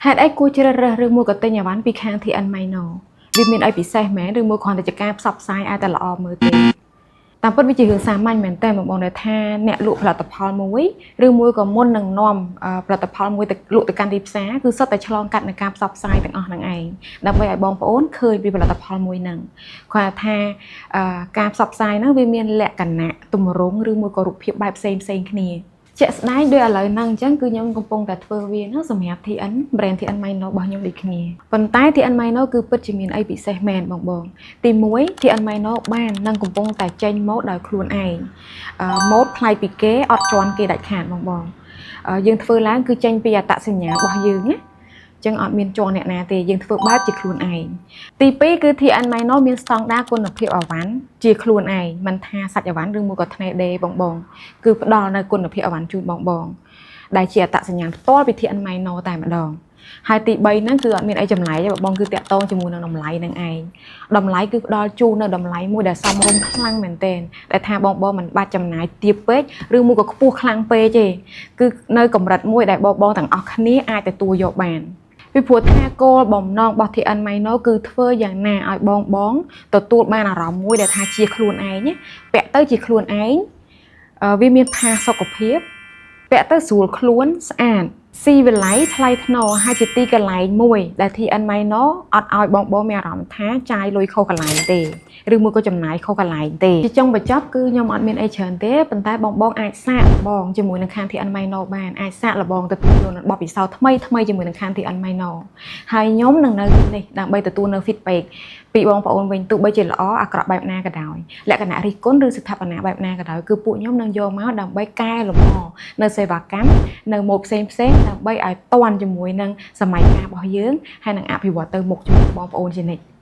ហេតុអីគួរជ្រើសរើសឬមួយក៏ទិញអីវ៉ាន់ពីខាង TN Mino វាមានអីពិសេសមែនឬមួយគ្រាន់តែជាការផ្សព្វផ្សាយឲ្យតែល្អមើលទេតាមពិតវាជារឿងសាមញ្ញមែនតើបងបងដែលថាអ្នកលក់ផលិតផលមួយឬមួយក៏មុននឹងនាំផលិតផលមួយទៅលក់ទៅកាន់ទីផ្សារគឺសុទ្ធតែឆ្លងកាត់នៅការផ្សព្វផ្សាយទាំងអស់ហ្នឹងឯងដើម្បីឲ្យបងប្អូនឃើញពីផលិតផលមួយហ្នឹងគាត់ថាការផ្សព្វផ្សាយហ្នឹងវាមានលក្ខណៈទម្រង់ឬមួយក៏រូបភាពបែបផ្សេងផ្សេងគ្នាជាក់ស្ដែងដូចឥឡូវហ្នឹងអញ្ចឹងគឺខ្ញុំកំពុងតែធ្វើវាហ្នឹងសម្រាប់ TN brand TN Mino របស់ខ្ញុំដូចគ្នាប៉ុន្តែ TN Mino គឺពិតជាមានអីពិសេសមែនបងបងទី1 TN Mino បាននឹងកំពុងតែចេញម៉ូដដោយខ្លួនឯងម៉ូដប្លែកពីគេអត់ជន់គេដាច់ខាតបងបងយើងធ្វើឡើងគឺចេញពីអត្តសញ្ញាណរបស់យើងណាចឹងអត់មានជាន់អ្នកណាទេយើងធ្វើបែបជាខ្លួនឯងទី2គឺ TN Mino មានស្តង់ដារគុណភាពអីវ៉ាន់ជាខ្លួនឯងមិនថាសាច់អីវ៉ាន់ឬមួយក៏ថ្នេរដេបងបងគឺផ្ដល់នៅគុណភាពអីវ៉ាន់ជូនបងបងដែលជាអត្តសញ្ញាណផ្ទាល់ពី TN Mino តែម្ដងហើយទី3ហ្នឹងគឺអត់មានអីចម្លែកទេបងគឺតាក់ទងជាមួយនឹងតម្លៃនឹងឯងតម្លៃគឺផ្ដល់ជូននៅតម្លៃមួយដែលសមរម្យខ្លាំងមែនទែនដែលថាបងបងមិនបាច់ចំណាយទាបពេកឬមួយក៏ខ្ពស់ខ្លាំងពេកទេគឺនៅកម្រិតមួយដែលបងបងទាំងអស់គ្នាអាចទទួលយកបានពីព្រោះថាគោលបំណងរបស់ TN Mino គឺធ្វើយ៉ាងណាឲ្យបងបងទទួលបានអារម្មណ៍មួយដែលថាជាខ្លួនឯងណាពាក់ទៅជាខ្លួនឯងវាមានផាសុកភាពពាក់ទៅស្រួលខ្លួនស្អាតស៊ីវិល័យថ្លៃថ្នូរហើយជាទីកន្លែងមួយដែល TN Mino អត់ឲ្យបងបងមានអារម្មណ៍ថាចាយលុយខុសកន្លែងទេឬមួយក៏ចំណាយខុសកន្លែងទេជាចុងបញ្ចប់គឺខ្ញុំអត់មានអីច្រើនទេប៉ុន្តែបងបងអាចសាកល្បងជាមួយនឹងខាង TN Mino បានអាចសាកល្បងទទួលយកនូវបទពិសោធន៍ថ្មីថ្មីជាមួយនឹងខាង TN Mino ហើយខ្ញុំនឹងនៅទីនេះដើម្បីទទួលនៅ feedback ពីបងប្អូនវិញទោះបីជាល្អអាក្រក់បែបណាក៏ដោយលក្ខណៈរិះគន់ឬស្ថាបនាបែបណាក៏ដោយគឺពួកខ្ញុំនឹងយកមកដើម្បីកែលម្អនៅសេវាកម្មនៅម៉ូដផ្សេងផ្សេងដើម្បីឲ្យទាន់ជាមួយនឹងសម័យកាលរបស់យើងហើយនឹងអភិវឌ្ឍទៅមុខជាមួយបងប្អូនជានិច្ច។